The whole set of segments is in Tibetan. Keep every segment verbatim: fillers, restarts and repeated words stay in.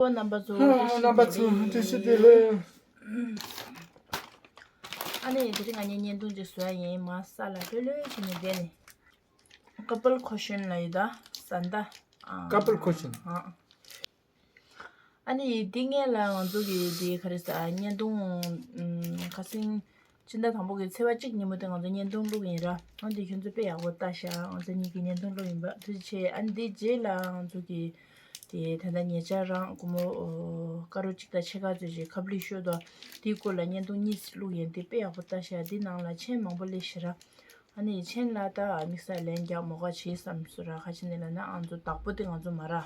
ཨོ་རྣམ་པ་ཚོ། ཨ། རྣམ་པ་ཚོ་བཀྲ་ཤིས་བདེ་ལེགས། ཨ་ནི་དེ་རིང་ང་གཉིས་བརྙན་ཐུང་ཅིག་བཟོ་ཡ་ཡིན། མ་ས་ལ་ལྷོད་ལྷོད་བྱས་ནས་བསྡད་ནས། ཀ་པལ་ཁོ་ཤན་ལབ་ཡོད་ད། བཟའ་ཟླ། ཨ། ཀ་པལ་ཁོ་ཤན། ཨ། ཨ་ནི་འདི་སྔོན་ལ་ང་ཚོ་གི་འདི་ག་རེ་ཟ། བརྙན་ཐུང་ཨམ། ཁ་སང་སྤྱི་ཟླ་དང་པོ་གི་ཚེས་པ་གཅིག་ཉིན་མོ་དེ་ང་ཚོ་བརྙན་ཐུང་བླུགས་ཡིན་ར། འོ་འདི་ཁྱོད་ཚོ་དཔེ་ཡག་པོ་ལྟ་ཤག་ང་ཚོ་གཉིས་ཀྱི་བརྙན་ཐུང་བླུགས་ཡིན་པ་ཐུགས་རྗེ་ཆེ། ཨ་ནི་འདི་རྗེས་ལ་ང་ཚོ་གི་དེ་ད་ལྟ་ཉེ་ཆར་རང་སྒོར་མོ་ཨོ། དཀར་པོ་གཅིག་དང་ཕྱེད་ཀ་ཙམ་ཞིག་ཁ་བསླུས་ཤོར་འདུག་དེའི་སྐོར་ལ་བརྙན་ཐུང་གཉིས་བླུགས་ཡིན། དེ་དཔེ་ཡག་པོ་ལྟ་ཤག་དེ་ནང་ལ་མཆན་མང་པོ་སླེབས་ཤག་ར། ཨ་ནི་མཆན་ལ་ད་དམིགས་བསལ་ལན་རྒྱག་མི་དགོས་བྱས་བསམ་སོང་ར། ག་རེ་བྱས་ནས་ལབ་ན་ང་ཚོ་བདག་པོ་དེ་ང་ཚོ་མ་ར། ཨ་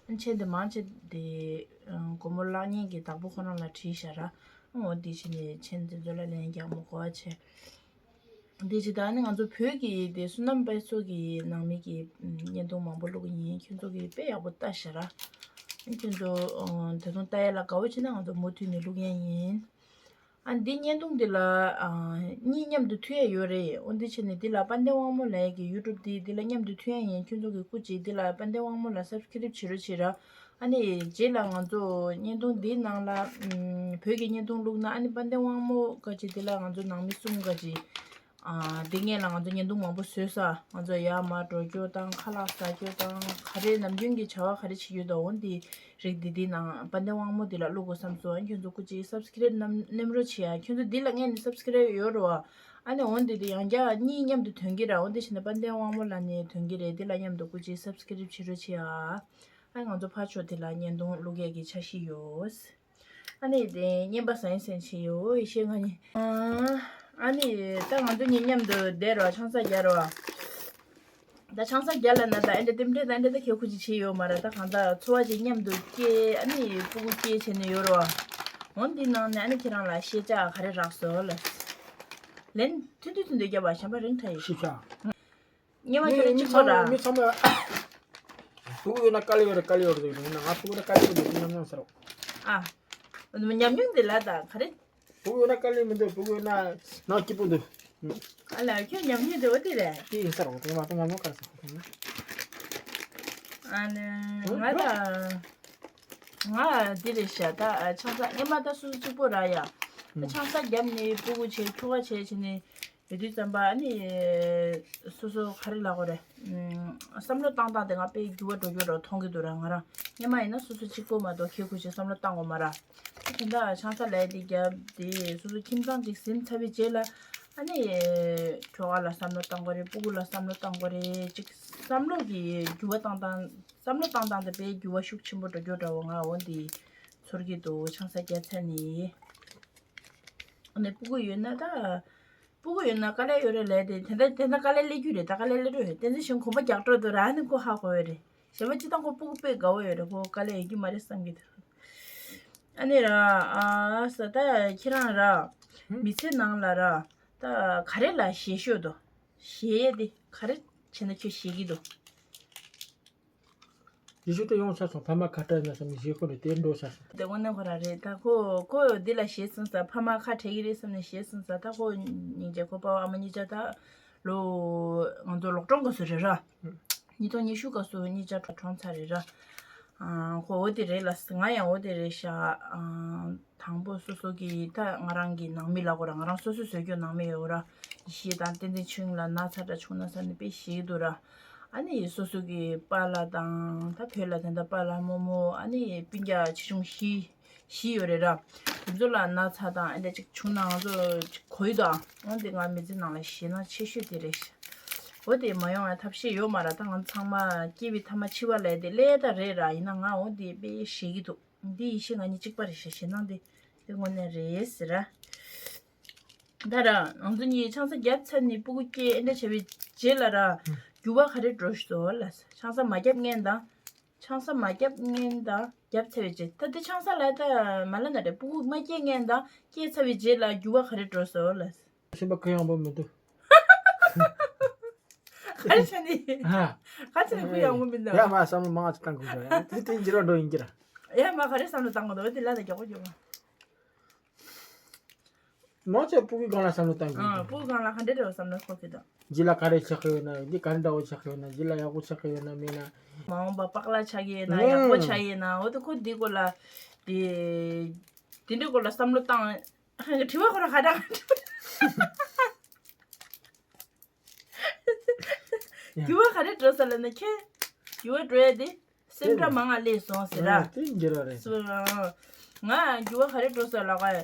ནི་མཆན་དེ་མང་ཆེ་དེ་སྒོར་མོ་བརླག་མཁན་གྱི་བདག་པོ་ཁོ་རང་ལ་བྲིས་ཤག་ར། འོ་དེ་བྱས་ནས་མཆན་དེ་ཚོ་ལ་ལན་རྒྱག་མི་དགོས་བྱས། དེ་བྱས་ད་ནི་ང་ཚོ་བོད་ཀྱི་དེ་བསོད་ནམས་དཔལ་འཚོ་གི་ནང་མི་གི་ཨམ། བརྙན་ཐུང་མང་པོ་བླུགས་ཡིན། ཁྱོད་ཚོ་གིས་དཔེ་ཡག་པོ་ལྟ་ཤག་ར། ཨ་ནི་ཁྱོད་ཚོ་ཨ། ད་དུང་ལྟ་ཡ་ལ་དགའ་བོ་བྱས་ན་ང་ཚོ་མུ་མཐུད་ནས་བླུག་ཡ་ཡིན། ཨ་ནི་འདི་བརྙན་ཐུང་འདི་ལ་ཨ། གཉིས་མཉམ་དུ་མཐུད་ཡ་ཡོད་རེད། འོ་འདི་བྱས་ནས་འདི་ལ་དཔལ་ལྡན་དབང་མོ་ལབ་ཡ་གི་ཡུ་ཊུབ་འདི་འདི་ལ་མཉམ་དུ་མཐུད་ཡ་ཡིན། ཁྱོད་ཚོ་གི་སྐུ་མཁྱེན། འདི་ལ་དཔལ་ལྡན་དབང་མོ་ལ་སབ་སི་ཀི་རེབ་བྱེད་རོགས་བྱེད་ར། ཨ་ནི་རྗེས་ལ་ང་ཚོ་བརྙན་ཐུང་འདིའི་ནང་ལ་ཨམ། བོད་ཀྱི་བརྙན་ཐུང་བླུགས་ན་ཨ་ནི་དཔལ་ལྡན་དབང་མོ་ག་ཅིག་འདི་ལ་ང་ཚོ་ནང་མི་གསུམ་ག་ཅིག་ཨ། འདི་སྔོན་ལ་ང་ཚོ་བརྙན་ཐུང་མང་པོ་བཟོས་ས། ང་ཚོ་ཡར་མར་འགྲོ་རྒྱུ་དང་ཁ་ལག་ཟ་རྒྱུ་དང་ག་རེ་ནམ་རྒྱུན་གྱི་བྱ་བ་ག་རེ་བྱེད་རྒྱུ་དང་། འོ་འདི་རིགས་འདི་འདི་ནང་དཔལ་ལྡན་དབང་མོ་འདི་ལ་བླུག་དགོས་བསམ་སོང་། ཨ་ཁྱོད་ཚོ་སྐུ་མཁྱེན་སབ་སི་ཀི་རེབ་མནན་མནན་རོགས་བྱེད་ཨ། ཁྱོད་ཚོ་འདི་ལ་སྔོན་ནས་སབ་སི་ཀི་རེབ་ཡོད་རེད་བ། ཨ་ནི་འོ་འདི་འདི་ཡང་བསྐྱར་གཉིས་མཉམ་དུ་ཐོན་གྱི་ར། འོ་འདི་བྱས་ན་དཔལ་ལྡན་དབང་མོ་ལ་ནས་ཐོན་གྱི་རེད། འདི་ལ་མཉམ་དུ་སྐུ་མཁྱེན་སབ་སི་ཀི་རེབ་བྱེད་རོགས་བྱེད་ཨ། ཨ་ང་ཚོ་ཕར་ཕྱོགས་དེ་ལ་བརྙན་ཐུང་བླུག་ཡས་ཀྱི་འཆར་གཞི་ཡོད། ཨ་ནི་དེ་རྔན་པ་ཟ་ཡིན་ཟེར་བྱས་ཡོད་ཡེ་ཤེས་ང་གཉིས། ཨ་ནི་ད་ང་ཚོ་གཉིས་མཉམ་དུ་བསྡད་རོགས། ཆང་ས་རྒྱག་རོགས། ད་ཆང་ས་རྒྱག་ལབ་ན་ད་ཨེ་འདྲ་རྟེན་འབྲེལ་ད་ཨེ་འདྲ་ད་ཁྱད་ཁུ་ཅིག་བྱས་ཡོད་མ་རེད། ད་གང་ལྟར་འཚོ་བ་ཅིག་མཉམ་དུ་སྐྱེལ། ཨ་ནི་སྤུ་གུ་སྐྱེལ་བྱས་ནས་ཡོད་རོགས། འོ་འདི་ནང་ནས་ཨ་ནི་ཁྱེད་རང་ལ་ཤེས་བྱ་ག་རེ་རག་སོང་ལ། ལན་ཐུང་ཐུང་ཐུང་ཐུང་རྒྱབ་པ་གཞན་པ་རིང་དྲགས་ཡོད། ཤེས་བྱ། སྔོན་མ་ཁྱོད་རང་གཅིག་པོ་ར། མི་ཚང་མ། སྤུ་གུ་ཡོད་ན་དཀའ་ལས་ཡོད་རེད། དཀའ་ལས་ཡོད་རེད་ཟེར་གི་འདུག་ཡིན་ན་ང་སྤུ་གུ་ན་དཀའ་ལས་མི་འདུག་ཉམས་མྱོང་ཟེར་རོ། ཨ། ཉམས་མྱོང་དེ་ལ་ད་ག་རེ། སྤུ་གུ་ཡོད་ན་དཀའ་ལས་མི་འདུག་སྤུ་གུ་ཡོད་ན་ནང་སྐྱིད་པོ་འདུག་ཨ་ལ་ཁྱོད་ཉམས་མྱོང་དེ་འོ་དེ་རེད། དེ་ཡིན་ས་རོ། དེ་ང་ད་ཉམས་མྱོང་ག་རེ་ཟེར། ཨ་ནི་ང་ད་ང་དེ་རེད་ཤག་ད་ཆང་ས་སྔོན་མ་ད་སོ་སོ་གཅིག་པོ་ར་ཡ། ད་ཆང་ས་བརྒྱབ་ནས་སྤུ་གུ་བྱས་ཁྱོ་ག་བྱས་བྱས་ནས། ཡོད་དུས་ཙམ་པ་ཨ་ནི་སོ་སོ་ག་རེ་ལབ་དགོས་རེད། ཨམ། བསམ་བློ་བཏང་སྟངས་དེ་ང་དཔེ་འགྱུར་བ་འགྲོ་རྒྱུ་འདྲ་མཐོང་གི་འདུག་ར། ང་རང་སྔོན་མ་ཡིན་ན་སོ་སོ་གཅིག་པོ་མ་གཏོགས་ཁྱེད་ཁུ་ཅིག་བསམ་བློ་བཏང་དགོས་མ་ར། དེ་འདྲ་ཆང་ས་ལས་དེ་རྒྱབ་དེ་སོ་སོ་ཁྱིམ་ཚང་ཅིག་ཟིན་ཚར་བའི་རྗེས་ལ་ཨ་ནི་ཁྱོ་ག་ལ་བསམ་བློ་བཏང་དགོས་རེད། སྤུ་གུ་ལ་བསམ་བློ་བཏང་དགོས་རེད། ཅིག་བསམ་བློ་གི་འགྱུར་བ་བཏང་སྟངས་བསམ་བློ་བཏང་སྟངས་དེ་དཔེ་འགྱུར་བ་ཤུགས་ཆེན་པོ་འགྲོ་རྒྱུ་འདྲ་བོ་ང་འོ་འདི་ཚོར་གྱི་འདུག་ཆང་ས་བརྒྱབ་ཚར་ནས། ཨ་ནི་སྤུ་གུ་ཡོད་ན་ད། སྤུ་གུ་ཡོད་ན་དཀའ་ལས་ཡོད་རེད་ལས་དེ་དེ་འདྲ་དེ་འདྲ་དཀའ་ལས་སླེབས་རྒྱུ་རེད། ད་དཀའ་ལས་སླེབས་འགྲོ་ཡོད། བསྟན་འཛིན་གཞུང་གོམ་པ་རྒྱག་འགྲོ་འདུག་ར། ཨ་ནི་ཁོ་ཧ་གོ་ཡོད་རེད། གཞན་པ་སྤྱི་བཏང་ཁོ་སྤུ་གུ་དཔེ་དགའ་བོ་ཡོད་རེད། ཁོ་དཀའ་ལས་ཡོད་རྒྱུ་མ་རེད་བསམ་གྱི་འདུག་ཨ་ནི་ར་ཨ་ས་ད་ཁྱེད་རང་ར་མི་ཚེ་ནང་ལ་ར་ད་ག་རེ་ལ་ཞེད་ཤོས་འདུག་ཞེད་ཡས་དེ་ག་རེ་བྱས་ན་ཁྱོད་ཞེད་ཀྱི་འདུག་ཡེ་ཤུ་དེ་ཡོང་ཆ་སོང་། ཕ་མ་ཁ་བྲལ་ན་བསམ་ནས་ཞེད་ཁོ་རེ་དེར་འགྲོ་ཆ་སོང་། དེ་དངོས་གནས་ཁོ་རང་རེད། ད་ཁོ་ཁོ་འདི་ལ་ཞེད་སོང་ས། ཕ་མ་ཁ་བྲལ་གི་རེད་བསམ་ནས་ཞེད་སོང་ས། ད་ཁོ་སྙིང་རྗེ། ཁོ་པ་ཕ་མ་གཉིས་ཆ་ད་ལོ་ང་ཚོ་ལོག་གྲོང་ག་སུ་རེད་ར། ཉིས་སྟོང་ཉི་ཤུ་ག་སུ་གཉིས་ཆ་གྲོངས་ཚར་རེད་ར། ཨ་ཁོ་འོ་དེ་རེད་ལ། ང་ཡང་འོ་དེ་རེད་ཤག་ཨ་དང་པོ་སོ་སོ་གི་ད་ང་རང་གི་ནང་མི་ལ་ཁོ་ར་ང་རང་སོ་སོ་བཟོས་རྒྱུ་ནང་མི་ཡོད་ར། ཡེ་ཤེས་དང་བསྟན་འཛིན་ཆོས་དབྱིངས་ལ་ན་ཚ་འདྲ་བྱུང་ན་བསམ་ནས་དཔེ་ཞེད་ཀྱི་འདུག་ར། ཨ་ནི་སོ་སོ་གི་པཱ་ལགས་དང་ད་བོད་ལ་དེ་འདྲ་པཱ་ལགས་རྨོ་མོ་ཨ་ནི་སྤུན་ཀྱག་ཆེ་ཆུང་བཞི་བཞི་ཡོད་རེད་ར། དེ་ཚོ་ལ་ན་ཚ་དང་ཨ་འདྲ་ཅིག་བྱུང་ན་ང་ཚོ་ཅིག་གོ་ཡི་འདུག་འོན་ཏེ་ང་མི་ཚེ་ནང་ལ་ཞེད་སྣང་ཆེ་ཤོས་དེ་རེད་ཤག་འོ་དེ་མ་ཡོང་བའི་ཐབས་ཤེས་ཡོད་མ་རེད། ད་ང་ཚང་མ་སྐྱེས་པའི་ཐ་མ་འཆི་བ་ལས་དེ་སླེབས་ད་རེད་ར། ཡིན་ན་ང་འོ་དེ་དཔེ་ཞེད་ཀྱི་འདུག་འདི་ཡེ་ཤེས་ང་གཉིས་གཅིག་པ་རེད་ཤག་ཞེད་སྣང་དེ་དེ་དངོས་གནས་རེད་ཟེར་ར། ད་ར་ང་ཚོ་གཉིས་ཆང་ས་བརྒྱབ་ཚར་ནས་སྤུ་གུ་སྐྱེས་ཨེ་འདྲ་བྱས་པའི་རྗེས་ལ་ར་འགྱུར་བ་ག་རེ་འགྲོ་སོང་ལ། ཆང་ས་མ་བརྒྱབ་སྔོན་དང་། ཆང་ས་མ་བརྒྱབ་སྔོན་དང་བརྒྱབ་ཚར་བའི་རྗེས། ད་འདི་ཆང་ས་ལ་ད་མ་ལ་ན་རེ་སྤུ་གུ་མ་སྐྱེས་སྔོན་དང་སྐྱེས་ཚར་བའི་རྗེས་ལ་འགྱུར་བ་ག་རེ་འགྲོ་སོང་ལ། སེམས་པ་གུ་ཡངས་པོ་མི་འདུག་ག་རེ་བྱས་ནས། ཧ། ག་ཚོད་ནས་གུ་ཡངས་པོ་མི་འདུག་ཡ་མ་བསམ་བློ་མང་ང་ཅིག་བཏང་དགོས་ཀྱི་རེད། དེ་དེ་འགྱུར་བ་འགྲོ་ཡིན་གྱི་ར། ཡ་མ་ག་རེ་བསམ་བློ་བཏང་དགོས་འདུག་འོ་དེ་ལ་ན་མགྱོགས་པོ་མགྱོགས་པོ། མང་ཆེ་སྤུ་གུའི་སྒང་ལ་བསམ་བློ་བཏང་ཨ་དགོས་འདུག་སྤུ་གུ་སྒང་ལ་ག་འདྲ་འདྲ་བ་བསམ་བློ་འཁོར་གི་འདུག་རྗེས་ལ་ག་རེ་ཆགས་ཀྱི་ཡོད་ན། འདི་ག་འདྲ་བོ་ཆགས་ཀྱི་ཡོད་ན། རྗེས་ལ་ཡག་པོ་ཆགས་ཀྱི་ཡོད་ན་མེད་ན། མ་འོངས་པ་པག་ལ་ཆགས་ཀྱི་ཡོད་ན། ཡག་པོ་ཆགས་ཀྱི་ཡོད་ན། འོ་དེ་ཁོ་འདི་སྐོར་ལ་དེ་དེ་འདྲའི་སྐོར་ལ་བསམ་བློ་བཏང་། དྲི་བ་ཁོ་རང་ག་འདྲ་ག་འདྲ། ཡ། འགྱུར་བ་ག་རེ་འགྲོ་ས་ལབ་ན། ཁྱེད་འགྱུར་བ་འགྲོ་ཡ་དེ་སེམས་ཁྲལ་མང་ང་སླེབས་སོང་ཟེར་ར། ཨ་དེ་འགྱུར་བ་རེད། སོ་ང་འགྱུར་བ་ག་རེ་འགྲོ་ས་ལབ་ག་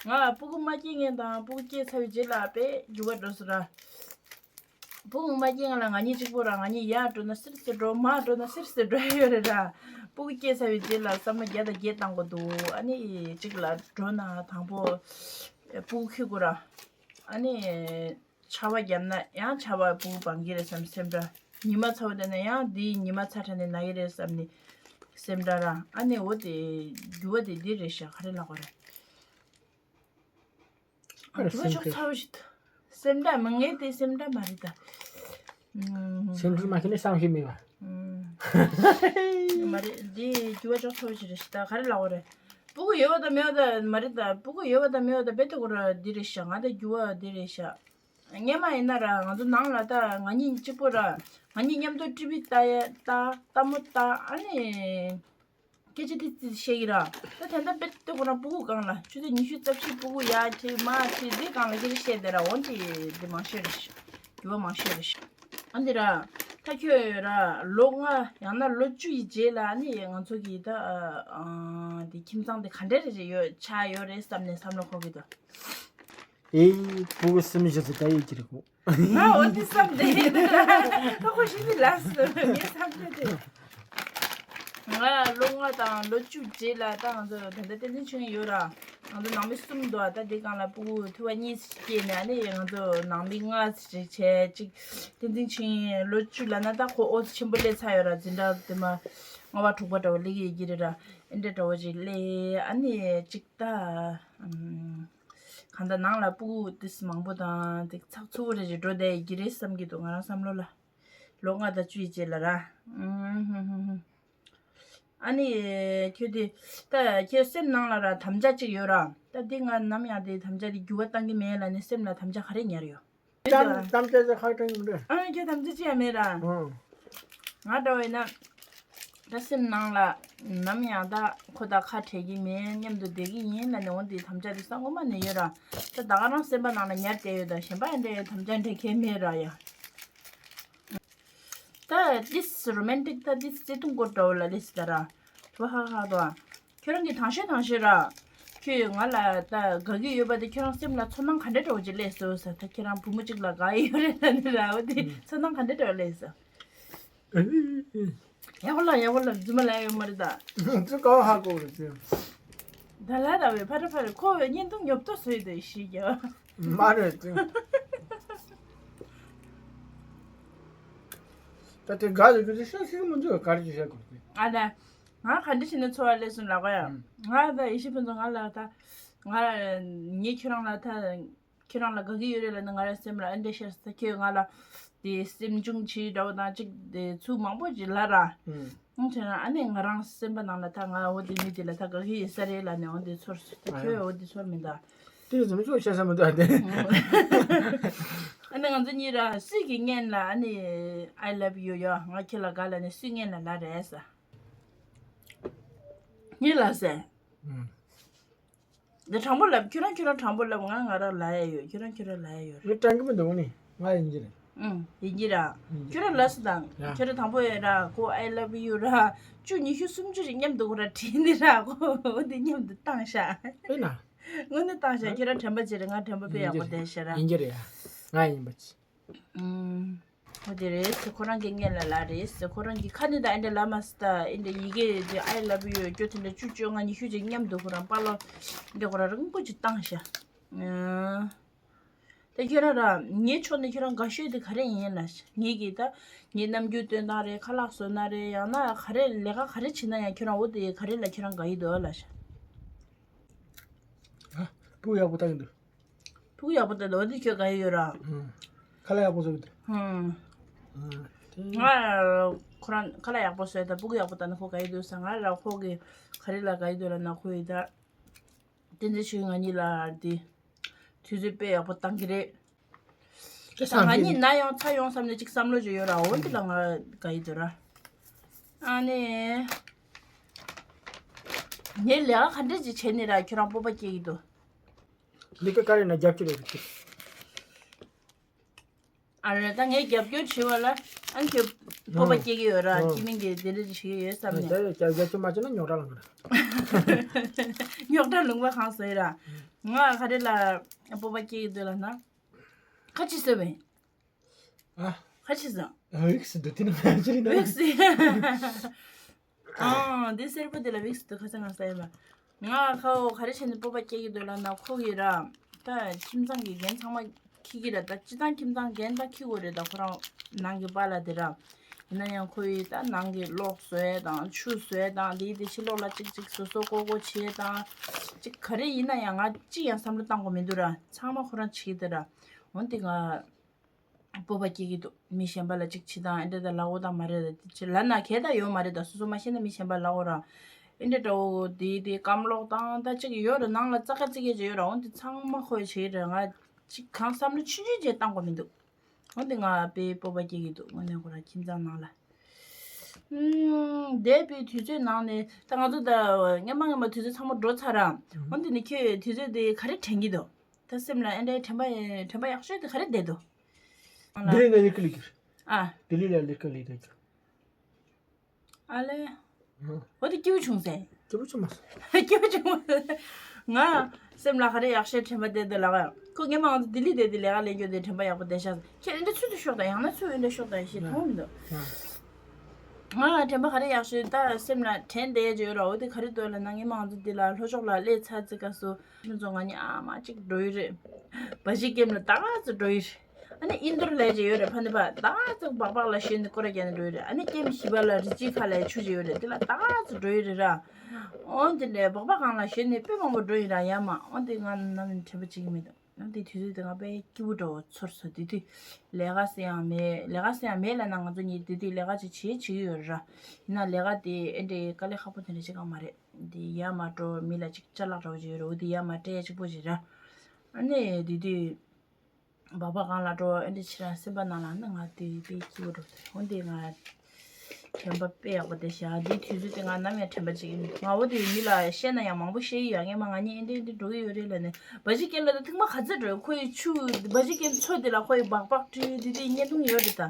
ང་སྤུ་གུ་མ་སྐྱེས་སྔོན་དང་སྤུ་གུ་སྐྱེས་ཚར་བའི་རྗེས་ལ་དཔེ་འགྱུར་བ་འགྲོ་སོང་ར། སྤུ་གུ་མ་སྐྱེས་སྔོན་ལ་ང་གཉིས་གཅིག་པོ་ར། ང་གཉིས་ཡར་འགྲོ་ན་སིར་སིར་འགྲོ། མར་འགྲོ་ན་སིར་སིར་འགྲོ་ཡ་ཡོད་རེད་ར། སྤུ་གུ་སྐྱེས་ཚར་བའི་རྗེས་ལ་བསམ་བློ་བརྒྱ་དང་བརྒྱད་བཏང་དགོས་འདུག་ཨ་ནི་གཅིག་ལ་འགྲོ་ན་དང་པོ་སྤུ་གུ་འཁྱེར་དགོས་ར། ཨ་ནི། ཆར་པ་བརྒྱབ་ན་ཡང་ཆར་པ་སྤུ་གུ་སྦང་གི་རེད་བསམ་སེམས་ཁྲལ། ཉི་མ་ཚ་པོ་བསྡད་ན་ཡང་འདིའི་ཉི་མ་ཚ་དྲགས་ནས་ན་གི་རེད་བསམ་ནས་སེམས་ཁྲལ་ར། ཨ་ནི་འོ་དེ་འགྱུར་བ་དེ་འདི་རེད་ཤག་ག་རེ་ལབ་དགོས་རེད། ཨ་རེ་འགྱུར་བ་ཅོག་སེམས་ཁྲལ། ཚ་པོ་ཞིག་འདུག་སེམས་ཁྲལ་མི་ངེས་དེ་སེམས་ཁྲལ་མ་རེད་ད། ཨུམ། སེམས་ཁྲལ་མ་ཁྱེར་ནས་བསམ་ཤེས་མེད་པ། ཨུམ། མ་རེད་འདི་འགྱུར་བ་ཅོག་ཚ་པོ་ཞིག་རེད་ཤག་ད་ག་རེ་ལབ་དགོས་རེད། སྤུ་གུ་ཡོད་པ་དང་མེད་པ་དང་མ་རེད་ད། སྤུ་གུ་ཡོད་པ་དང་མེད་པ་དང་རྦད་དེ་ཁོ་ར་འདི་རེད་ཤག་ང་ད་འགྱུར་བ་འདི་རེད་ཤག་སྔོན་མ་ཡིན་ན་ར་ང་ཚོ་ནང་ལ་ད་ང་གཉིས་གཅིག་པོ་ར། ང་གཉིས་མཉམ་དུ་ཊི་ཝི་ལྟ་ཡ་ལྟ་ལྟད་མོ་ལྟ། ཨ་ནི་སྐད་ཆ་ཏིག་ཙི་བཤད་ཀྱི་ར། ད་དེ་འདྲ་རྦད་དེ་ཁོ་རང་སྤུ་གུ་སྒང་ལ་ཆུ་ཚོད་ཉི་ཤུ་རྩ་བཞི་སྤུ་གུ་ཡར་ཁྲིད་མར་ཁྲིད་འདི་སྒང་ལ་སྐད་ཆ་བཤད་བསྡད་ར། འོན་ཏེ་འདི་མང་ཤོས་རེད་ཤག་འགྱུར་བ་མང་ཤོས་རེད་ཤག་ཨ་འདི་ར། ད་ཁྱོད་ར་ལོ་ལྔ་ཡང་ན་ལོ་བཅུ་ཡི་རྗེས་ལ་ཨ་ནི་ང་ཚོ་གི་ད་ཨ་འདི་ཁྱིམ་ཚང་འདི་ག་འདྲ་རེ་རེ་ཡོད་ཆགས་ཡོད་རེད་བསམ་ནས་བསམ་བློ་འཁོར་གི་འདུག་ཨེ། སྤུ་གུ་སུམ་བཞི་ཚོ་ད་ཡོད་ཀྱི་རེད་གོ། ང་འོ་དེ་བསམ་བསྡད་ཡིན། ད་ཁོ་ཤི་ནི་ལ་སོ་ངས་བསམ་བསྡད་དེ། ང་ལོ་ལྔ་དང་ལོ་བཅུ་རྗེས་ལ་ད་ང་ཚོ་ད་ལྟ་བསྟན་འཛིན་ཆོས་དབྱིངས་ཡོད་ར། ང་ཚོ་ནང་མི་གསུམ་འདུག་ད་དེ་སྒང་ལ་སྤུ་གུ་ཐུ་བ་གཉིས་སྐྱེས་ནས་ཨ་ནི་ང་ཚོ་ནང་མི་ལྔ་ཞིག་བྱས་ཅིག་བསྟན་འཛིན་ཆོས་དབྱིངས་ལོ་བཅུ་ལ་ན་ད་ཁོ་ཨོ་ཆེན་པོ་སླེབས་ཚར་ཡོད་ར། འཛིན་གྲྭ་དེ་མ་ལྔ་པ་དྲུག་པ་འདྲ་བོ་སླེབས་ཀྱི་ཡོད་ཀྱི་རེད་ར། ཨེ་འདྲ་འདྲ་བོ་ཅིག་སླེབས་ཨ་ནི་ཅིག་ད། གང་ལྟར་ནང་ལ་སྤུ་གུ་ཏིས་མང་པོ་དང་ཏིག་ཚགས་ཚུད་པོ་རེ་ཞིག་འགྲོ་བསྡད་ཡི་གི་རེད་བསམ་གྱི་འདུག་ང་རང་བསམ་བློ་ལ། ལོ་ལྔ་དང་བཅུ་ཡི་རྗེས་ལ་ར། ཨུམ་ཧུམ་ཧུམ་ཧུམ། ཨ་ནི། ཁྱོད་དེ། ད་ཁྱོད་སེམས་ནང་ལ་ར་དམ་བཅའ་གཅིག་ཡོད་ར། ད་འདི་ང་ནམ་ཡང་དེ་དམ་བཅའ་དེ་འགྱུར་བ་བཏང་གི་མེད་ལབ་ནས་སེམས་ལ་དམ་བཅའ་ག་རེ་ཉར་ཡོད། དམ་དམ་བཅའ་ཅིག་ཧ་ཅང་མི་འདུག་ཨ་ཁྱོད་དམ་བཅའ་ཅི་ཡང་མེད་ར། ཨང་། ང་འདྲ་བས་ན། ད་སེམས་ནང་ལ་ནམ་ཡང་ད་ཁོ་དང་ཁ་བྲལ་གྱི་མེད། མཉམ་དུ་བསྡད་ཀྱི་ཡིན་ལབ་ནས་འོ་འདི་དམ་བཅའ་དེ་སང་སྔོན་མ་ནས་ཡོད་ར། ད་ད་ག་རང་སེམས་པ་ནང་ལ་ཉར་བསྡད་ཡོད། ད་གཞན་པ་ཡང་འདྲ་དམ་བཅའ་འདྲ་གང་ཡང་མེད་ར་ཡ། ད་this romantic ད་this བརྩེ་དུང་སྐོར་འདྲ་བོ་ལ་ལས་སི་ད་ར། ཧ་ཧ་ཧ་དོ། ཁྱོད་རང་གི་དང་ཤོས་དང་ཤོས་ར། ཁྱོད་ང་ལ་ད་དགའ་གི་ཡོད་པ་དེ་ཁྱོད་རང་སེམས་ལ་ཚོར་སྣང་ག་འདྲ་འདྲ་བོ་ཅིག་སླེབས་སོང་ཟེར། ད་ཁྱེད་རང་བུ་མོ་གཅིག་ལ་དགའ་ཡི་ཡོད་རེད་ལབ་ནི་ར། འོ་དེ་ཚོར་སྣང་ག་འདྲ་འདྲ་བོ་སླེབས་སོང་། ཡག་པོ་ལབ་ཡག་པོ་ལབ། རྫུན་མ་ལབ་ཡོད་མ་རེད་ད། ཚོ་ཀ་བ་ཧ་གོ་རེད་ཚེ། ད་ལ་ད་བས་ཕ་ར་ཕ་ར་ཁོ་བས་བརྙན་ཐུང་ཉོབ་ཏོ་བཟོས་དེ་ཤི་རྒྱ། མ་རེད་ཚེ། ད་དེ་དགའ་ཡོད་རྒྱུ་དེ་ཤ་ཤི་མི་འདུག་ག་རེ་ཅིག་བཤད་དགོས་ཏེ། ཨ་ད། ང་ག་འདྲ་བྱས་ནས་ཚོར་བ་སླེབས་སོང་ལབ་ག་ཡ། ཨང་། ང་ད་ཡེ་ཤེས་ཕུན་ཚོགས་ང་ལ་ད། ང་ངས་ཁྱོད་རང་ལ་ད། ཁྱེད་རང་ལ་དགའ་གི་ཡོད་རེད་ལབ་ན་ང་རང་སེམས་ལ་ཨ་འདྲ་ཤར་ས། ཁྱོད་ང་ལ་དེ་སེམས་ཆུང་བྱེད་འདྲ་བོ་དང་གཅིག་དེ་ཚུལ་མང་པོ་ཅིག་ལབ་ར། ཨུམ། ཨང་། བྱས་ན་ཨ་ནི་ང་རང་སེམས་པ་ནང་ལ་ད་ང་འོ་དེ་མི་དེ་ལ་ད་དགའ་གི་ཡོད་ས་རེད་ལབ་ནས་འོ་དེ་ཚོར་སོང་། ད་ཨ་ཁྱོད་འོ་དེ་ཚོར་མི་འདུག་དེ་རིང་ཙམ་ཤོག་བཤད་ས་མི་འདུག་ཨ་དེ། ཨ་ནི་ང་ཚོ་གཉིས་ར་སུས་ཀྱི་སྔོན་ལ་ཨ་ནི་I love you ཡོ་ང་ཁྱེད་ལ་དགའ་ལབ་ནས་སུས་སྔོན་ལ་ལབ་རེད་ས། ངས་ལབ་ཟེར། ཨུམ། འདི་དྲང་པོ་ལབ། ཁྱོད་རང་ཁྱོད་རང་དྲང་པོ་ལབ། ང་ང་རང་ལབ་ཡ་ཡོད། ཁྱོད་རང་ཁྱོད་རང་ལབ་ཡ་ཡོད་རེད། ངས་དྲང་གི་མི་འདུག་ནི། ང་ཡིན་གྱི་རེད། ཨུང་། ཡིན་གྱི་ར། ཡིན་གྱི། ཁྱོད་རང་ལབ་སོང་དང་། ཡ། ཁྱོད་རང་དང་པོ་ཡོད་ར་ཁོ་I love you ར། བཅུ་ཉི་ཤུ་སུམ་ཅུ་རེ་མཉམ་དུ་ཁོ་ར་བྲིས་ནི་ར་ཁོ་འོ་དེ་མཉམ་དུ་བཏང་ཤག་ཨེ་ན། དངོས་གནས་བཏང་ཤག་ཁྱོད་རང་དྲན་པ་བརྗེད་རེད། ང་དྲན་པ་དཔེ་ཡག་པོ་བསྡད་ཤག་ར། ཡིན་གྱི་རེད་ཡ། ང་ཡིན་པ་ཅི། ཨུང་། འོ་དེ་རེད་ཟེར། ཁོ་རང་གི་སྔོན་ལ་ལབ་རེད་ཟེར། ཁོ་རང་གི་ཁ་ནས་ད་ཨེ་འདྲ་ལབ་མ་སོང་། ད་ཨེ་འདྲ་ཡི་གེ་དེ་I love you སྐྱོ་དེ་འདྲ་བཅུ་བཅོ་ལྔ་ཉི་ཤུ་ཅིག་མཉམ་དུ་ཁོ་རང་པཱ་ལགས་འདྲ་ཁོ་རང་རིང་པོ་ཅིག་བཏང་ཤག་ཨང་། ད་ཁྱོད་རང་ར་ངའི་ཕྱོགས་ནས་ཁྱོད་རང་དགའ་ཤོས་དེ་ག་རེ་ཡིན་ལབ་ཤག་ངེད་ཀྱིས་ད་ངའི་རྣམ་འགྱུར་སྟོན་སྟངས་རེད། ཁ་ལག་བཟོ་ན་རེད། ཡང་ན་ག་རེ་ལས་ཀ་ག་རེ་བྱེད་ན་ཡང་ཁྱོད་རང་འོ་དེ་ག་རེ་ལ་ཁྱོད་རང་དགའ་ཡི་འདུག་ལབ་ཤག་ཨ། སྤུ་གུ་ཡག་པོ་བཏང་གི་འདུག་སྤུ་གུ་ཡག་པོ་བཏང་འདུག་འོ་དེ་ཁྱོད་དགའ་ཡི་ཡོད་ར། ཨང་། ཁ་ལག་ཡག་པོ་བཟོ་གི་འདུག་ཨང་། ཨང་། དེ། ང་ཁོ་རང་ཁ་ལག་ཡག་པོ་བཟོས་དང་སྤུ་གུ་ཡག་པོ་བཏང་ན་ཁོ་དགའ་ཡི་འདུག་ཟེར། ང་ར་ཁོ་གི་ག་རེ་ལ་དགའ་ཡི་འདུག་ལབ་ན་ཁོ་ཡི་ད། བསྟན་འཛིན་ཆོས་ང་གཉིས་ལ་དེ། དུས་ཚོད་དཔེ་ཡག་པོ་བཏང་གི་རེད། ཁྱེད་ད་ང་གཉིས་ན་ཡོང་ཚ་ཡོང་བསམ་ནས་ཅིག་བསམ་བློ་ཅིག་ཡོད་ར། འོ་འདི་ལ་ང་དགའ་ཡི་འདུག་ར། ཨ་ནི། ངས་ལས་ཀ་ག་འདྲ་ཅིག་བྱས་ནས་ར་ཁྱོད་རང་སྤོབས་པ་སྐྱེ་གི་འདུག་ལི་ཀ་ཀ་རེ་ན་རྒྱབ་ཀྱི་རེད། ཨ་རེད། ད་ངས་རྒྱབ་སྐྱོར་བྱེད་པ་ལ་ཨ་ནི་ཁྱོད་སྤོབས་པ་སྐྱེ་གི་ཡོད་ར། ཨ་སྤྱི་མིང་གི་དེ་འདྲ་ཅིག་བྱེད་ཀྱི་ཡོད་བསམ་ནས། ད་རྒྱབ་སྐྱོར་མ་བྱས་ན་རྙོག་དྲ་ལངས་ར། རྙོག་དྲ་ལུང་པ་གང་བཟོས་ར། ང་ག་རེ་ལ་སྤོབས་པ་སྐྱེ་གི་འདུག་ལབ་ན། ཁ་ཅིག་བཟོས་པས། ཨ། ཁ་ཅིག་བཟོས། ཨ་ཝིག་སི་འདུག་དེ་ནི་ང་ཅི་རིན་ན། ཝིག་སི། ཨང་། འདི་སེར་པོ་འདི་ལ་ཝིག་སི་འདུག་ཁ་སང་ང་ཟ་ཡིན་པ། ང་ཁ་འོ་ག་རེ་བྱས་ནས་སྤོབས་པ་སྐྱེ་གི་འདུག་ལབ་ན། ཁོ་གི་ར། ད་ཁྱིམ་ཚང་གི་འགན་ཚང་མ་འཁྱེར་གི་ར། ད་སྤྱི་བཏང་ཁྱིམ་ཚང་འགན་ད་འཁྱེར་དགོས་རེད། ད་ཁོ་རང་ནང་གི་པཱ་ལགས་དེ་ར། ཡིན་ན་ཡང་ཁོ་ཡི་ད་ནང་གི་གློག་བཟོ་ཡས་དང་ཆུ་བཟོ་ཡས་དང་དེའི་དེ་ཕྱི་ལོགས་ལ་ཅིག་ཅིག་བཟོ་བཟོ་ཀོ་ཀོ་བྱེད་ཡས་དང་། ཅིག་ག་རེ་ཡིན་ན་ཡང་ང་ཅི་ཡང་བསམ་བློ་བཏང་དགོས་མི་འདུག་ར། ཚང་མ་ཁོ་རང་བྱེད་ཀྱི་འདུག་ར། འོན་ཏེ་ང་སྤོབས་པ་སྐྱེ་གི་འདུག་མི་གཞན་པ་ལ་ཅིག་བྱེད་དང་ཨེ་འདྲ་ད་ལབ་དགོས་དང་མ་རེད། ད་ཅི་ལབ་ན་གལ་ད་ཡོད་མ་རེད། ད་སོ་སོ་མ་ཤེས་ན་མི་གཞན་པ་ལབ་དགོས་ར། ཨེ་འདྲ་འདྲ་བོ་དེ་དེ་སྐམ་ལོག་དང་ད་ཅིག་ཡོད་ར། ནང་ལ་ཙག་ག་ཙིག་གེ་ཅིག་ཡོད་ར། འོན་ཏེ་ཚང་མ་ཁོས་བྱེད་ར། ང་ཅིག་གང་བསམ་བློ་ཆུང་ཆུང་ཅིག་བཏང་དགོས་མི་འདུག་འོན་ཏེ་ང་དཔེ་སྤོབས་པ་སྐྱེ་གི་འདུག་དངོས་གནས་ཁོ་ར་ཁྱིམ་ཚང་ནང་ལ། ཨུམ། འདས་པའི་དུས་ཚོད་ནང་ནས་ད་ང་ཚོ་ད་སྔན་མ་སྔན་མ་དུས་ཚོད་ཚང་མ་འགྲོ་ཚར་ར། འོན་ཏེ་ནི་ཁྱོད་དུས་ཚོད་དེ་ག་རེ་དྲན་གྱི་འདུག་ད་སེམས་ལ་ཨེ་འདྲའི་དྲན་པ་དྲན་པ་ཡག་ཤོས་དེ་ག་རེ་བསྡད་འདུག་ལྡི་ལི་ནས་ལས་ཀ་ལས་ཀྱི། ཨ། ལྡི་ལི་ལ་ལས་ཀ་ལས་ཀྱི། ཨ་ལེ། ཨ། འོ་དེ་སྐྱིད་པོ་བྱུང་ཟེར། སྐྱིད་པོ་བྱུང་མ་སོང་། སྐྱིད་པོ་བྱུང་མ་སོང་། ང་སེམས་ལ་ག་རེ་ཡག་ཤོས་དྲན་པ་བསྡད་འདུག་ལབ་ཡ། ཁོ་སྔན་མ་ང་ཚོ་ལྡི་ལི་བསྡད་དེ་ལས་ཀ་ལས་རྒྱུ་དེ་དྲན་པ་ཡག་པོ་བསྡད་ཤག་ཁྱེད་ཨེ་འདྲ་ཚུལ་དུ་ཤོག་དང་། ཡང་ན་ཚུལ་ཨེ་འདྲ་ཤོག་དང་ཞེས་མཐོང་མི་འདུག་ང་དྲན་པ་ག་རེ་ཡག་ཤོས་ད་སེམས་ལ་དྲན་བསྡད་ཡ་ཅིག་ཡོད་ར། འོ་དེ་ག་རེ་འདུག་ལབ་ན། སྔན་མ་ང་ཚོ་འདི་ལ་ལྷོ་ཕྱོགས་ལ་སླེབས་ཚར་ཙི་སྐབས་སུ་ཁྱིམ་ཚང་ང་གཉིས་ཨ་མ་གཅིག་འགྲོ་ཡི་རེད། བ་ཞིག་ཀེམ་ལ་ད་ག་ཚོད་འགྲོ་ཡི་རེད། ཨ་ནི་ཨིན་དོར་ལས་ཅིག་ཡོད་རེད། ཕ་ནི་པ་ད་ག་ཚོད་སྦག་སྦག་ལ་ཞོན་ནས་སྐོར་ར་རྒྱག་ནས་འགྲོ་ཡི་རེད། ཨ་ནི་ཀེམ་བཞི་པ་ལ་རི་ཅི་ཁ་ལ་ཆུ་ཅིག་ཡོད་རེད། དེ་ལ་ད་ག་ཚོད་འགྲོ་ཡི་རེད་ར། འོན་ཏེ་ལས་སྦག་སྦག་སྒང་ལ་ཞོན་ནས་དཔེ་མང་པོ་འགྲོ་ཡི་ར་ཡ་མ། འོན་ཏེ་ང་ནམ་ཡང་དྲན་པ་བརྗེད་ཀྱི་མི་འདུག་ཨ་དེ་དུས་ཚོད་དེ་ང་དཔེ་སྐྱིད་པོ་འདྲ་བོ་ཚོར་སོང་། དེ་དུས་ལས་ཀ་ཟེར་ཡང་མེད། ལས་ཀ་ཟེར་ཡང་མེད་ལབ་ན་ང་ཚོ་གཉིས་དེ་དུས་ལས་ཀ་ཅིག་བྱེད་བྱེད་ཀྱི་ཡོད་རེད་ར། ཡིན་ན་ལས་ཀ་དེ་ཨེ་འདྲའི་དཀའ་ལས་ཁག་པོ་དེ་འདྲ་ཅིག་གང་མ་རེད། དེ་ཡར་མར་འགྲོ་མི་ལ་ཅིག་ཅ་ལག་འདྲ་བོ་ཅིག་ཡོད་རེད། འོ་དེ་ཡར་མར་སྤྲད་ཡ་གཅིག་པོ་ཅིག་ར། ཨ་ནི་དེ་དུས་སྦག་སྦག་སྒང་ལ་འགྲོ་ཨེ་འདྲ་བྱེད་ར། སེམས་པ་ནང་ལ་ནི་ང་དེ་དཔེ་སྐྱིད་པོ་འདྲ་བོ་དེ། འོ་དེ་ང་དྲན་པ་དཔེ་ཡག་པོ་དེ་བཞག་འདིའི་དུས་ཚོད་དེ་ང་ནམ་ཡང་དྲན་པ་བརྗེད་ཀྱི་མི་འདུག་ང་འོ་དེ་མི་ལ་བཤད་ན་ཡང་མང་པོ་བཤད་ཀྱི་ཡོད། སྔན་མ་ང་གཉིས་ཨེ་འདྲ་ཨེ་འདྲ་འགྲོ་གི་ཡོད་རེད་ལབ་ནས། བ་ཞིག་ཀེམ་ལ་ད་ཐེངས་མ་ག་ཚོད་འགྲོ། ཁོ་ཡི་ཆུ་བ་ཞིག་ཀེམ་མཚོ་དེ་ལ་ཁོ་ཡི་སྦག་སྦག་བྲིས་དེ་དེ་བརྙན་ཐུང་ཡོད་རེད་ད།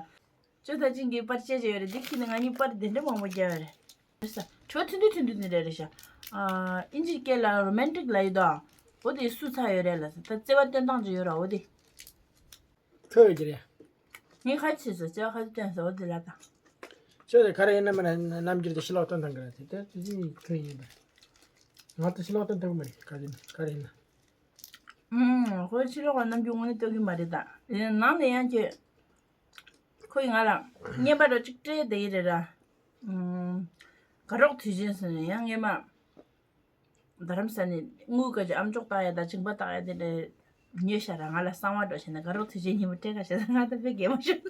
ཅོ་ད་ཅིང་གི་པར་ཅེ་ཅེ་ཡོད་རེད། དེ་ཁྱེར་ནས་ང་གཉིས་པར་དེ་འདྲ་མང་པོ་རྒྱག་ཡོད་རེད། རེད་ས། དྲི་བ་ཐུང་ཐུང་ཐུང་ཐུང་དེ་འདྲ་རེད་ཤག་ཨ། ཨིན་ཇིའི་སྐད་ལ་རོ་མན་ཊིག་ལབ་ཡོད་དོ། འོ་དེ་སུ་ཚར་ཡོད་རེད་ལབ་ས། ད་བརྩེ་བ་སྟོན་སྟངས་ཅིག་ཡོད་ར། འོ་དེ། ཁྱོད་ཡོད་ཀྱི་རེད། ངས་ཁ་ཆེ་སོ་བརྩེ་བ་ཁ་ཆེ་སྟོན་སོ། འོ་དེ་ལ་ད། ཁྱོད་དེ་ག་རེ་ཡིན་ན་མིན་ན་རྣམ་འགྱུར་དེ་ཕྱི་ལོགས་སྟོན་སྟངས་ག་རེ་དེ་ད་དེ་ཅི་ཁྱོད་ཡིན་པ། ང་ད་ཕྱི་ལོགས་སྟོན་ཐུབ་ཀྱི་མ་རེད། ག་རེ་ཡིན་ག་རེ་ཡིན་ན། ཨུམ། ཁོའི་ཕྱི་ལོགས་ལ་རྣམ་འགྱུར་དངོས་གནས་སྟོན་གྱི་མ་རེད་ད། ཡིན་ནའང་ནང་ནས་ཡང་ཁྱོད། ཁོ་ཡིས་ང་ལ་བརྙན་པར་རོ་གཅིག་སྤྲད་བསྡད་ཀྱི་རེད་ར། ཨུམ། དགའ་རོགས་དུས་ཆེན་ཟེར་ནས་ཡང་སྔས་མ། རྡ་རམ་ས་ནས་དངུལ་ག་ཅིག་ཨམ་ཅོག་བཏགས་ཡ་དང་མཇིང་པ་བཏགས་ཡ་དེ་འདྲ་ཉོས་ཤག་ར། ང་ལ་གསང་བ་འདྲ་བྱས་ནས་དགའ་རོགས་དུས་ཆེན་ཉིན་མོ་སྤྲད་ག་བྱས་ན་ང་ད་དཔེ་གད་མོ་ཤོར།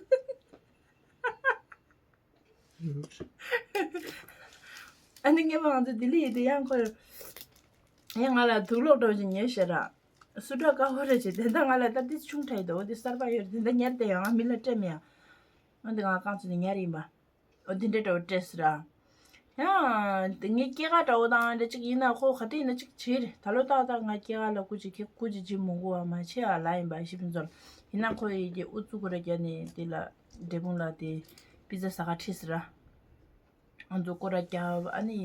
ཨ་ནི་སྔས་མ་ང་ཚོ་ལྡི་ལི་ཡི་དེ་ཡང་ཁོ་ཡང་ང་ལ་དུག་སློག་འདྲ་བོ་ཅིག་ཉོས་ཤག་ར། སུ་འདྲ་དཀར་པོ་རེད་ཅེས། དེ་འདྲ་ང་ལ་ད་དེ་ཆུང་དྲགས་ཡོད་དོ། དེ་གསར་པ་ཡོད་རེད། དེ་འདྲ་ཉར་བསྡད་ཡོད། ང་མི་ལ་སྤྲད་མེད་ཡ། འོན་ཏེ་ང་རྐང་བཙུགས་ནས་ཉར་ཡིན་པ། འོ་དེ་འདྲ་འདྲ་བོ་སྤྲད་ཟེར་ར། ཡང་དེ་ངའི་སྐྱེས་སྐར་འདྲ་བོ་དང་འདྲ་ཅིག་ཡིན་ན་ཁོ་ག་དུས་ཡིན་ན་ཅིག་བྱེད་རེད། ད་ལོ་ཏག་ཏག་ང་སྐྱེས་སྐར་ལ་སྐུ་མཁྱེན་ཁྱེད་སྐུ་མཁྱེན་བྱེད་མི་དགོས་པ་མ་བྱེད་ཨ་ལ་ཡིན་པ་ཞིག་ཕུན་ཚོགས། ཡིན་ན་ཁོ་ཡི་གི་ཨུ་ཚུགས་ཁོ་ར་རྒྱ་ནས་དེ་ལ་འབྲས་སྤུངས་ལ་དེ་པི་ཛ་ཟ་ག་ཁྲིད་ཟེར་ར། ང་ཚོ་སྐོར་ར་རྒྱབ། ཨ་ནི།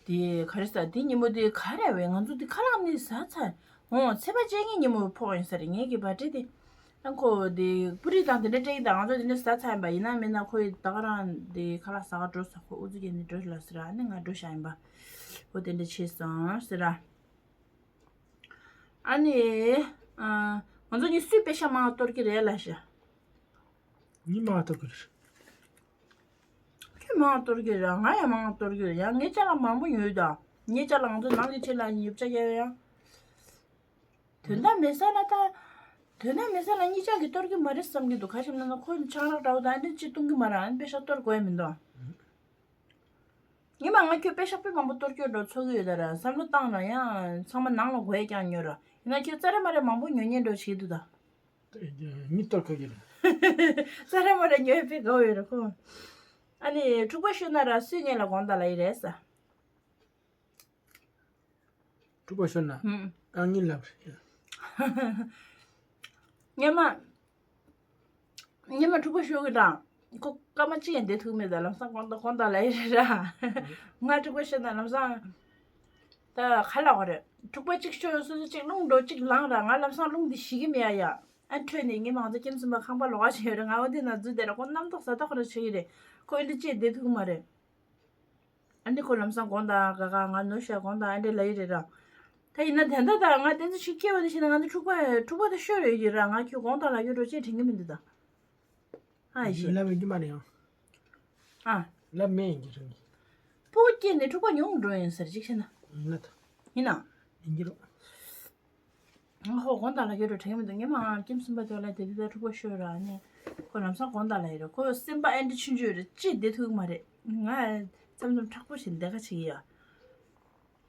དེ་ག་རེ་ཟ། དེ་ཉིན་མོ་དེ་ག་རེ་བས། ང་ཚོ་དེ་ཁ་ལག་ནི་ཟ་ཚར། འོ་ཚེས་པ་བཅོ་ལྔའི་ཉིན་མོ་ཕོག་ཡིན་ས་རེད། ངེད་ཀྱི་བ་ཊི་དེ། ཨ་ཁོ་དེ་པུ་རི་དང་དེ་འདྲ་སྤྲད་ཀྱི་དང་། ང་ཚོ་དེ་འདྲ་ཟ་ཚར་ཡིན་པ། ཡིན་ན་མིན་ན་ཁོ་ཡི་ད་ག་རང་དེ་ཁ་ལག་ཟ་ག་འགྲོ་ས། ཁོ་ཨུ་ཚུགས་རྒྱག་ནས་འགྲོ་ལ་ཟེར་ར། ཨ་ནི་ང་འགྲོ་བཞག་ཡིན་པ། འོ་དེ་འདྲ་བྱས་སོང་ཟེར་ར། ཨ་ནི། ཨ། ང་ཚོ་གཉིས་སུས་པེ་ཤག་མང་གཏོར་གྱི་རེད་ལབ་ཤག་ངས་མང་གཏོར་གྱི་རེད། ཁྱོད་མང་གཏོར་གྱི་རེད། ང་ཡང་མང་གཏོར་གྱི་རེད། ཡང་ངའི་ཅ་ལག་མང་པོ་ཉོས་དང་། ངའི་ཅ་ལག་ང་ཚོ་ནང་གི་ཆེད་ལ་ཉོ་ཆ་རྒྱག་ཡང་། དོན་དག་མེད་ས་ལ་ད། དོན་དག་མེད་ས་ལ་གཉིས་ཆ་གི་གཏོར་གྱི་མ་རེད་བསམ་གྱི་འདུག་ག་རེ་ཡིན་ན་ཁོ་ཆང་རག་འདྲ་བོ་དང་འདི་ཅི་བཏུང་གི་མ་རེད། ཨ་ནི་པེ་ཤག་གཏོར་དགོས་ཡ་མི་འདུག་ངས་མ་ང་ཁྱོད་པེ་ཤག་དཔེ་མང་པོ་གཏོར་སྐྱོན་འགྲོ་ཚོར་གི་ཡོད་ད་ར། བསམ་བློ་བཏང་ན་ཡང་ཚང་མ་ནང་ལ་འགོས་ཀྱང་ཉོ་ར། ཡིན་ན་ཁྱོད་ཙ་རེ་མ་རེ་མང་པོ་ཉོ་ཉན་འགྲོ་བྱེད་འདུག་ད། མི་གཏོར་ཁ་གི་རེད། ཙ་རེ་མ་རེ་ཉོས་པའི་དགའ་བོ་ཡོད་རེད་ཁོ། ཨ་ནི་འཁྲུག་པ་ཤོར་ན་ར་སུས་ངེད་ལ་དགོངས་དག་ལ་ཡི་རེད་ས། འཁྲུག་པ་ཤོར་ན། ཧུམ། རྐང་གཉིས་ལབ་རེད། སྔོན་མ། སྔོན་མ་འཁྲུག་པ་ཤོར་གི་དང་། ཁོ་སྐར་མ་གཅིག་ཡང་བསྡད་ཐུབ་མེད་ད་ལམ་སང་དགོངས་དག་དགོངས་དག་ལ་ཡི་རེད་ར། ང་འཁྲུག་པ་ཤོར་ན་ལམ་སང་། ད་ག་ལ་བ་རེད། འཁྲུག་པ་གཅིག་ཤོར་སོ་སོ་གཅིག་རླུང་འགྲོ་གཅིག་ལངས་ར་ང་ལམ་སང་རླུང་འདི་ཞི་གི་མེད་ཡ་ཡ། ཨ་འཕྲོས་ནས་ངའི་མང་ཚོ་ཁྱིམ་གསུམ་པ་ཁང་པ་ལོག་ག་བྱས་ཡོད་རེད། ང་འོ་འདི་ན་འཛུལ་བསྡད་ར་ཁོ་རྣམ་རྟོག་ཟ་ཐག་ཁོ་ར་བྱེད་ཀྱི་རེད། ཁོ་ཨེ་འདྲ་ཅེས་བསྡད་ཐུབ་ཀྱི་མ་རེད། ཨ་འདི་ཁོ་ལམ་སང་དགོངས་དག་ག་ག་ང་ནོར་ཤག་དགོངས་དག་ཨ་འདྲ་ལ་ཡི་རེད་ར། ད་ཡིན་ན་དེ་འདྲ་ད་ང་དེ་ཚོ་ཞིག་སྐྱེ་བ་དེ་བྱས་ན་ང་ཚོ་འཁྲུག་པ་འཁྲུག་པ་དེ་ཤོར་ཡོད་ཀྱི་ར་ང་ཁྱོད་དགོངས་དག་ལ་ཡོད་འགྲོ་ཅེས་དྲན་གྱི་མི་འདུག་ད། ཨ་ཡི་ཤེས། ལབ་ཡོད་ཀྱི་མ་རེད་ཡང་། ཨ། ལབ་མེད་ཡིན་གྱི་རེད། སྤུ་གུ་སྐྱེས་ནས་འཁྲུག་པ་ཉུང་འགྲོ་ཡིན་ཟེར་ཅིག་བྱས་ན། ཡིན་ན་ད། ཡིན་ན། ཡིན་གྱི་རེད། ང་ཧོ་དགོངས་དག་ལ་ཡོད་འགྲོ་དྲན་གྱི་མི་འདུག་ངས་མ་ཁྱིམ་གསུམ་པ་དེ་ལ་དེ་དུས་ད་འཁྲུག་པ་ཤོར་ར་ནས་ཁོ་ལམ་སང་དགོངས་དག་ལ་ཡོད་རེད། ཁོ་སེམས་པ་ཨེ་འདྲ་ཆུང་ཆུང་རེད་ཅི་བདེ་ཐུབ་ཀྱི་མ་རེད། ང་མཚམས་མཚམས་མཁྲེགས་པོ་བྱས་ནས་བསྡད་ཁ་བྱེད་ཀྱི་ཡོད།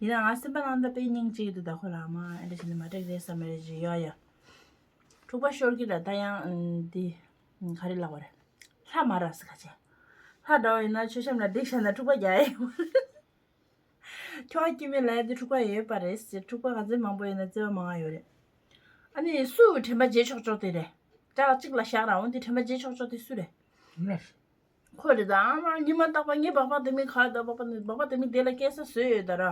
ཡིན་ན་ང་སེམས་པ་ནང་ད་དཔེ་སྙིང་རྗེ་གི་འདུག་ད་ཁོ་ལ་མ་ཨེ་འདྲ་བྱས་ནས་མ་འགྲིག་རེད་བསམ་མེད་རེད་ཅི་ཡོད་ཡ། འཁྲུག་པ་ཤོར་གྱི་ལ་ད་ཡང་འདི་ག་རེ་ལབ་དགོས་རེད། ལྷ་མ་ར་སི་ཁ་ཆེ། ལྷ་འདྲ་བ་ཡིན་ན་མཆོད་བཤམས་ལ་བསྒྲིགས་བཞག་ན་འཁྲུག་པ་རྒྱག་ཡ་ཡོད། ཁྱོད་སྐྱེ་མེད་ལ་ཡ་འདི་འཁྲུག་པ་ཡོད་པ་རེད་ཟེར། འཁྲུག་པ་ག་ཚོད་མང་པོ་ཡོད་ན་བརྩེ་བ་མང་བ་ཡོད་རེད། ཨ་ནི་སུ་དྲན་པ་བརྗེད་ཆོག་ཆོག་དེ་རེད། ཅ་ལག་གཅིག་ལ་བཞག་ར་འོན་ཏེ་དྲན་པ་བརྗེད་ཆོག་ཆོག་དེ་སུ་རེད། ཁོ་རེད་ད། ཨ་མ་ཉི་མ་རྟག་པ་ངའི་སྦག་སྦག་དེ་མིན་ག་ད་སྦག་སྦག་ནི་སྦག་སྦག་དེ་མིན་དེ་ལ་སྐྱེལ་ས་བཟོས་ཡོད་ད་ར།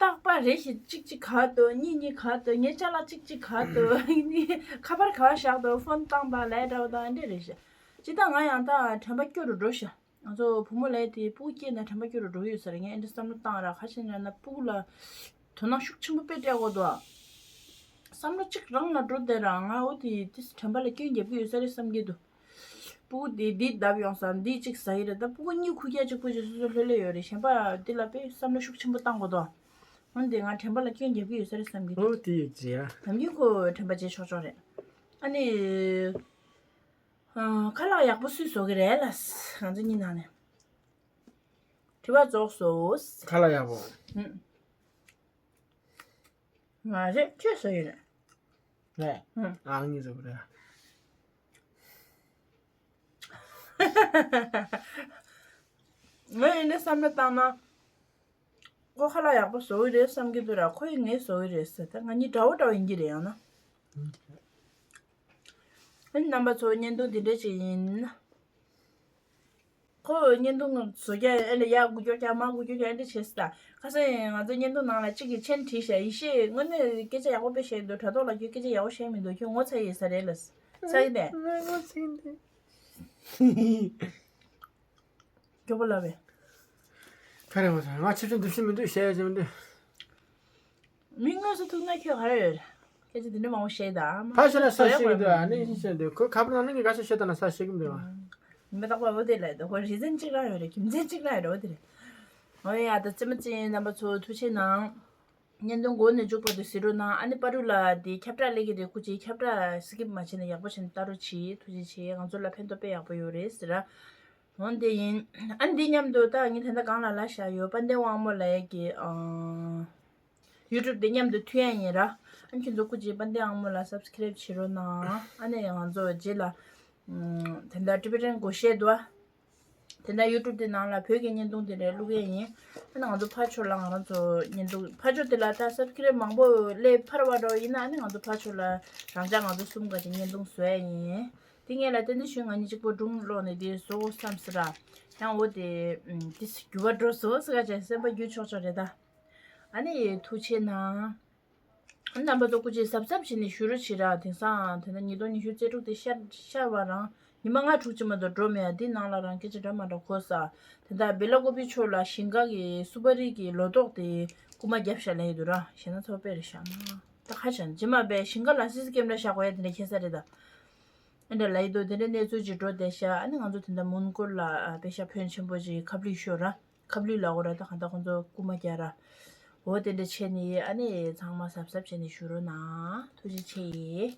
རྟག་པ་རེ་ཞིག་གཅིག་གཅིག་ག་དོ་གཉིས་གཉིས་ག་དོ་ངའི་ཅ་ལག་གཅིག་གཅིག་ག་དོ་ནི་ཁ་པར་ག་བ་བཞག་དོ་ཕོན་བཏང་དང་ལས་འདྲ་བ་དང་འདྲ་རེ་ཞིག་ཅི་ད་ང་ཡང་ད་དྲན་པ་སྐྱོ་རུ་འགྲོ་ཤག་ང་ཚོ་བུ་མོ་ལས་དེ་སྤུ་གུ་སྐྱེས་ན་དྲན་པ་སྐྱོ་རུ་འགྲོ་ཡོད་ས་རེད། ངས་ཨེ་འདྲ་བསམ་བློ་བཏང་ར་ཁ་ཤས་ན་ན་སྤུ་གུ་ལ་དོ་སྣང་ཤུགས་ཆེན་པོ་དཔེ་སྤྲད་དགོས་འདུག་བསམ་བློ་གཅིག་རང་ལ་འགྲོ་བསྡད་ར་ང་འོ་དེ་དེ་དྲན་པ་ལ་སྐྱོན་རྒྱབ་ཀྱི་ཡོད་ས་རེད་བསམ་གྱི་འདུག་སྤུ་གུ་དེ་འདི་བརྡབ་ཡོང་ས་འདི་གཅིག་ཟ་ཡི་རེད། ད་སྤུ་གུ་གཉིས་ཁུ་རྒྱ་གཅིག་པུ་ཅིག་སོ་སོ་ལྷོད་ལྷོད་ཡོད་རེད། གཞན་པ་འདི་ལ་དཔེ་བསམ་བློ་ཤུགས་ཆེན་པོ་བཏང་དགོས་འདུག་འོན་ཏེ་ང་དྲན་པ་ལ་སྐྱོན་རྒྱབ་ཀྱི་ཡོད་ས་རེད་བསམ་གྱི་འདུག་འོ་དེ་ཡོད་ཅི་ཡ། ནམ་རྒྱུན་ཁོ་དྲན་པ་བརྗེད་ཆོག་ཆོག་རེད། ཨ་ནི། ཨ། ཁ་ལག་ཡག་པོ་སུས་བཟོ་གི་རེད་ལ། ང་ཚོ་གཉིས་ནང་ནས། དྲི་བ་རྫོགས་སོ། ཁ་ལག་ཡག་པོ། ཨུམ། མ་རེད་ཁྱོད་བཟོ་ཡོད་རེད། ལས། ཨུམ། ཨང་གཉིས་བཟོ་གི་རེད། ངས་ཡིན་ན་བསམ་བློ་བཏང་ན། ཁོ་ཁ་ལག་ཡག་པོ་བཟོ་གི་རེད་བསམ་གྱི་འདུག་ར་ཁོ་ཡིས་ངས་བཟོ་གི་རེད་ཟེར་ད་ང་གཉིས་འདྲ་བོ་འདྲ་བོ་ཡིན་གྱི་རེད་ཡང་ན། ཨ་ནི་རྣམ་པ་ཚོ་བརྙན་ཐུང་འདི་འདྲ་ཅིག་ཡིན། ཁོ་བརྙན་ཐུང་བཟོ་རྒྱ་ཨེ་ལ་ཡག་དགུ་སྐྱོར་རྒྱ་མ་དགུ་སྐྱོར་རྒྱ་ཨེ་འདྲ་བྱེད་ས། ཁ་སང་ང་ཚོ་བརྙན་ཐུང་ནང་ལ་གཅིག་གིས་མཆན་བྲིས་ཤག་ཡེ་ཤེས་དངོས་གནས་སྐད་ཆ་ཡག་པོ་དཔེ་བཤད་འདུག་དྲ་ཐོག་ལ་ཁྱོད་སྐད་ཆ་ཡག་པོ་བཤད་མི་འདུག་ཁྱོད་ངོ་ཚ་ཡི་ས་རེད་ལ། ཚ་གི་ནས། ངོ་ཚ་གི་འདུག་སྐྱོ་པོ་ལབ་པས། ཁ་རེ་མ་ཚ་ང་ཆེ་ཆུང་འདུ་ཤེས་མི་འདུག་བཤད་ཡ་ཅི་མི་འདུག་མི་དངོས་སུ་ཐུག་ན་ཁྱོད་ག་རེ་ཡོད། སྐད་ཆ་འདི་འདྲ་མང་པོ་བཤད་ད་ཨ་མ། ཕ་ཤ་ལ་ས་ཤེས་གི་འདུག་ཨ་ནི་ཤེས་ཤེས་འདུག་ཁོ་ཁ་པར་ནང་ནས་ག་ཤ་བཤད་ད་ན་ས་ཤེས་གི་འདུག་ཨ། མི་རྟག་པ་འོ་དེ་ལ་འདུག་ཁོ་རིག་འཛིན་གཅིག་རང་ཡོད་རེད་རྒྱུ་མཚན་གཅིག་རང་ཡོད་རེད་འོ་དེ་རེད། འོ་ཡ་ད་རྩེད་མོ་རྩེ་རྣམ་པ་ཚོ་ཐུགས་ཆེ་གནང་། བརྙན་ཐུང་འགོ་ནས་མཇུག་བར་དུ་གཟིགས་རོགས་གནང་། ཨ་ནི་པ་རུ་ལ་དེ་ཁྱབ་བསྒྲགས་སླེབས་ཀྱི་རེད་སྐུ་མཁྱེན་ཁྱབ་བསྒྲགས་སི་ཀིབ་མ་བྱས་ནས་ཡག་པོ་བྱས་ནས་ལྟ་རོགས་གྱིས་ཐུགས་རྗེ་ཆེ་ང་ཚོ་ལ་ཕན་ཐོགས་དཔེ་ཡག་པོ་ཡོད་རེད་ཟེར་ར། འོན་ཏེ་ཡིན། ཨ་ནི་འདི་མཉམ་དུ་ད་ངས་ད་ལྟ་སྒང་ལ་ལབ་བཞག་ཡོད་དཔལ་ལྡན་དབང་མོ་ལགས་ཀྱི་ཨ། ཡུ་ཊུབ་དེ་མཉམ་དུ་མཐུད་ཡ་ཡིན་ར། ཨ་ནི་ཁྱེད་ཚོ་སྐུ་མཁྱེན་དཔལ་ལྡན་དབང་མོ་ལ་སབ་སི་ཀེ་རེབ་བྱེད་རོགས་གནང་། ཨ་ནི་ང་ཚོ་རྗེས་ལ་ཨ་དེ་འདྲ་ཊི་བེ་ཊན་སྒོར་གཞས་འདུག་ཨ། དེ་འདྲ་ཡུ་ཊུབ་དེ་ནང་ལ་བོད་ཀྱི་བརྙན་ཐུང་དེ་འདྲ་བླུག་ཡ་ཡིན། ཨ་ནི་ང་ཚོ་ཕར་ཕྱོགས་ལ་ང་རང་ཚོ་བརྙན་ཐུང་ཕར་ཕྱོགས་དེ་ལ་ད་སབ་སི་ཀེ་རེབ་མང་པོ་སླེབས་ཕར་བ་འགྲོ་ཡིན་ན་ཨ་ནི་ང་ཚོ་ཕར་ཕྱོགས་ལ་རང་ཅག་ང་ཚོ་གསུམ་ག་དེ་བརྙན་ཐུང་བཟོ་ཡ་ཡིན། དེ་ངས་ལ་ཏན་ཏན་ཞུས་ང་གཉིས་གཅིག་པོ་སྒྲུང་ཀློག་ནས་དེ་བཟོ་དགོས་བསམ་སྲིད་ར། ཡང་འོ་དེ་དེ་འགྱུར་བ་འགྲོ་སོང་ཟེར་ག་ཅན་སེམས་པ་འགྱུར་ཆོག་ཆོག་རེད་ད། ཨ་ནི་ཐུགས་ཆེ་གནང་། རྣམ་པ་ཚོ་སྐུ་མཁྱེན་གཟབ་གཟབ་བྱས་ནས་བཞུགས་རོགས་བྱེད་ར། དེང་སང་དེ་ན་ཉིས་སྟོང་ཉི་ཤུ་རྩིས་དྲུག་དེ་ཤར་ཤར་བ་རང་ཉི་མ་ལྔ་དྲུག་ཅིག་མ་གཏོགས་འགྲོ་མེད་ཡ། འདི་ནང་ལ་རང་སྐད་ཆ་འདྲ་མ་འདྲ་གོ་ས། དེ་ད་སྦེ་ལ་ཀོ་པི་ཕྱོགས་ལ་ཞིང་ཁ་གི་སུ་པ་རི་གི་ལོ་ཏོག་དེ་རྐུ་མ་བརྒྱབ་ཤག་ལབ་ཡི་འདུག་ར། ཞེ་ན་ཚོ་དཔེ་རེད་ཤག་མ། ད་ཁ་བྱང་ཇི་མ་སྦེ་ཞིང་ཁ་ལ་སི་སི་ཀེམ་ར་བཞག་དགོས་ཡ་དེ་འདྲ་ཁྱད་ས་རེད་ད། ཨེ་འདྲ་ལབ་ཡི་འདུག་དེ་འདྲ་གནས་ཚུལ་ཅིག་འགྲོ་བསྡད་ཤག་ཨ་ནི་ང་ཚོ་དེ་འདྲ་མོན་གྷོ་ལ་ཨ་དཔེ་ཤ་ཕོན་ཆེན་པོ་ཅིག་ཁབ་ལུད་ཤོར་ར། ཁབ་ལུད་ལ་འོ་ར་ད་གང་ལྟར་ཁོང་ཚོ་རྐུ་མ་རྒྱག་ར། འོ་དེ་འདྲ་བྱས་ནི་ཨ་ནི་ཚང་མ་གཟབ་གཟབ་བྱས་ནི་བཞུགས་རོགས་གནང་། ཐུགས་རྗེ་ཆེ།